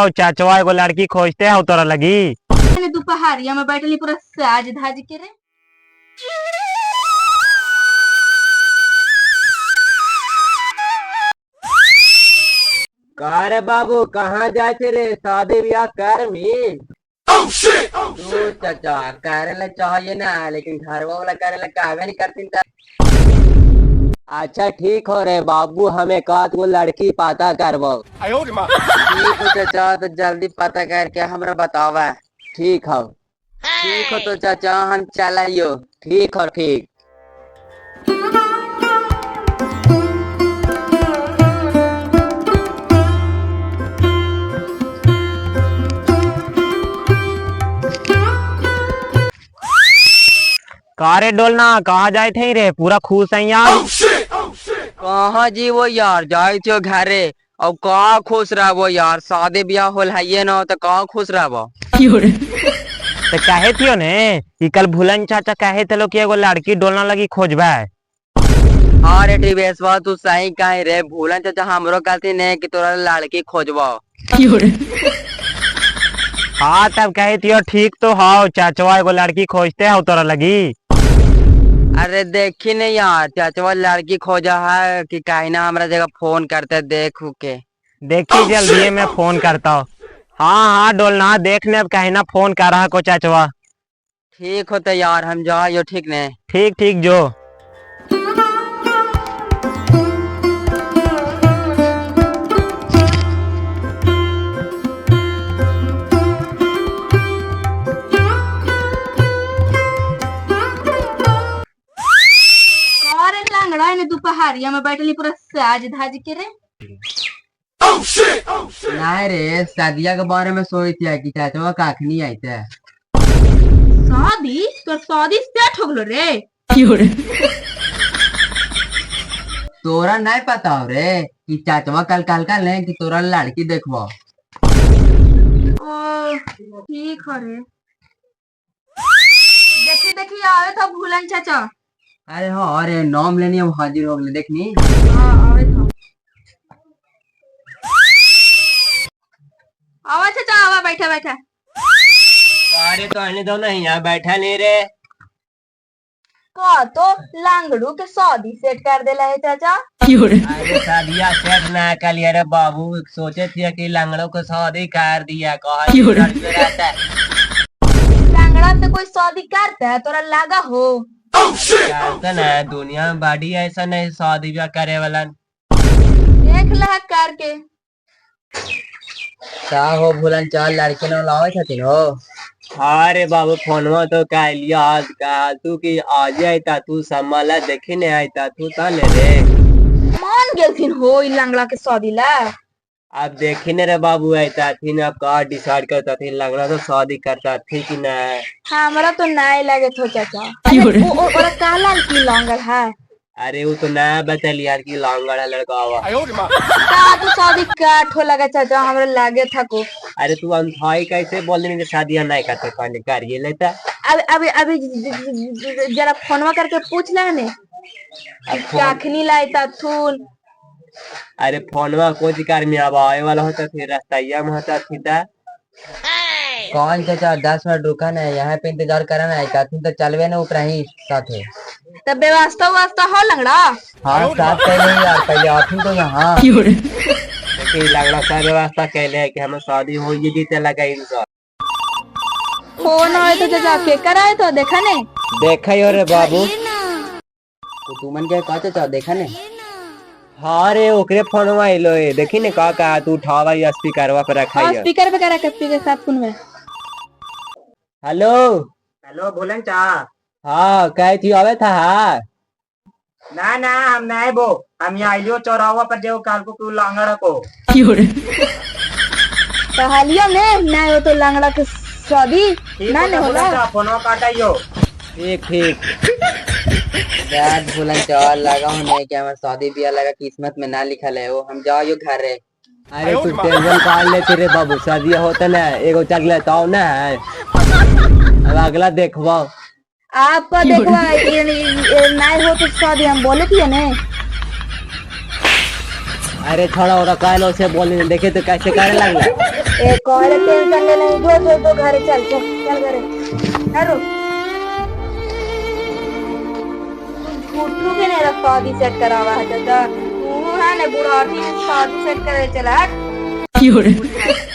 हौ चाचवा एगो लड़की खोजते हौ तोरा लगी। दोपहरिया में बैठली पूरा साज धाज के रे। का रे बाबू कहाँ जाए थे रे शादी ब्याह कर मी? तू चाचा करे ला चाहिए ना, लेकिन घरवा वाला करे ला काहे नहीं करती। अच्छा ठीक हो रे बाबू, हमें कात वो लड़की पता करबो। ठीक हो चाचा, तो जल्दी पता करके हमरा बतावा। ठीक हो, ठीक हो तो चाचा हम चलाइयो। ठीक हो, ठीक। का रे डोलना कहाँ जाए थे रे, पूरा खुश है यार। कहाँ जी वो यार जाए थे घरे और कहाँ खुश रहबो यार, शादी ब्याह होल है ना तो कहाँ खुश रहबो। तो कहे थियो ने कि कल भूलन चाचा कहे थे लोग कि एगो लड़की डोलना लगी खोजबा। हाँ रे टिबेसवा तू सही कहे रे, भूलन चाचा हमरो कहती ने कि तोरा लड़की खोजबो। हाँ तब कहे थियो ठीक तो हौ चाचवा एगो लड़की खोजते हौ तोरा लगी। अरे देखी नहीं यार चाचवा लड़की खोजा है कि काहे ना हमरा जगह फोन करते देखू के। देखी जल्दी मैं फोन करता हूँ। हाँ हाँ डोलना देखने अब कहे ना फोन कर रहा को चाचवा। ठीक होते यार हम जाइयो। ठीक ने? ठीक ठीक जो। अरे लंगड़ा ने दोपहरिया में बैठली पूरा साज धाज के रे। नहीं रे शादिया के बारे में सोई थी कि चाचवा काखनी आई थे। शादी? तोर शादी सेट हो गेलो रे? तोरा नहीं पता हो रे कि चाचवा कल कल कल ने कि तोरा लड़की देखबो। ओ ठीक हो रे। देखी देखी आवे तो भूलन चाचा। अरे हाँ अरे नाम लेनी अब हाजिर हो गए देखनी। हाँ आवे तो। आवा चाचा आवा, बैठा बैठा। अरे तो आने दो ना, यहाँ बैठा नहीं रे। का तो लांगड़ू के शादी सेट कर देला है चाचा। अरे शादिया सेट ना कर लिया रे बाबू, सोचे थे कि लंगड़ों को शादी कर दिया, कहा रहता है। लांगड़ा से कोई शादी करता है तोरा लागा हो? करता ना दुनिया में बड़ी ऐसा नहीं शादी ब्याह करे वाला। देख लहा करके। का हो भूलन चाल लड़की ना लावे छथिन हो? हाँ रे बाबू फोनवा तो कह लिया आज का तू कि आज आयता तू संभाला देखी नहीं आयता तू ताने रे। मान गेलथिन हो ई लांगड़ा के शादी ला। अब देखी ने रे बाबू आयता थी ना, अब का डिसाइड करता थी लगना तो शादी करता थी कि ना। हमरा तो नाय लगे थो चाचा। अरे ओ ओरा काला की लांगड़ है? अरे वो तो ना बतल यार कि लांगड़ है लड़का हुआ। का तू शादी काठो लगा चाचा हमरा लागे था को। अरे तू अंधाई कैसे बोल देने कि शादी नहीं करते कौन कर ये लेता। अब अभी अभी जरा फोनवा करके पूछ ले ने काखनी लायता थून। अरे फोनवा कोच कर में अब आए वाला होता थी रास्ता में होता थी ता। कौन चाचा 10 मिनट रुका ना, यहाँ पे इंतजार करना है का तो चलवे ना ऊपर ही साथे। तब व्यवस्था व्यवस्था हो लंगड़ा? हाँ साथ पहले यार पहले आथिन तो यहाँ। देखिए लंगड़ा सब व्यवस्था कैले है कि हमें शादी हो ये जीते लगा इनका। फोन आए तो चाचा के कराए तो देखा ने? देखा ही हो रे बाबू। तो तुमन के का चाचा देखा ने? हाँ रे ओकरे फोनवा आइलो है देखी ने का का तू उठावा या स्पीकरवा पर रखा हाँ है। स्पीकर पे करा के स्पीकर साथ फोन में। हेलो हेलो भूलन चा। हाँ कहे थी आवे था? हाँ ना ना हम नहीं बो, हम यहाँ आइलियो चौराहा पर जो काल को क्यों लांगड़ा को। कहलियो ने ना हो तो लांगड़ा के शादी ना ने होला। फोनवा काटाइयो। ठीक ठीक। यार भूलन चाल लगा होने कि हमार शादी ब्याह लगा किस्मत में ना लिखल है वो, हम जाओ घर रे। अरे तू टेंशन काट लेते रे बाबू, शादी होता ना एगो चल लेता ना है, अब अगला देखबो। आपका देखवा ये नहीं हो तो शादी हम बोले थी ने। अरे थोड़ा और काल उसे बोले देखे तो कैसे करे लगला। ए कहले टेंशन ले नहीं, जो जो जो घरे चल चल चल घरे। अरे तू झूठू के नहीं शादी सेट करावा है चाचा, तू है ना बुढ़ाती में शादी सेट करे चला हट।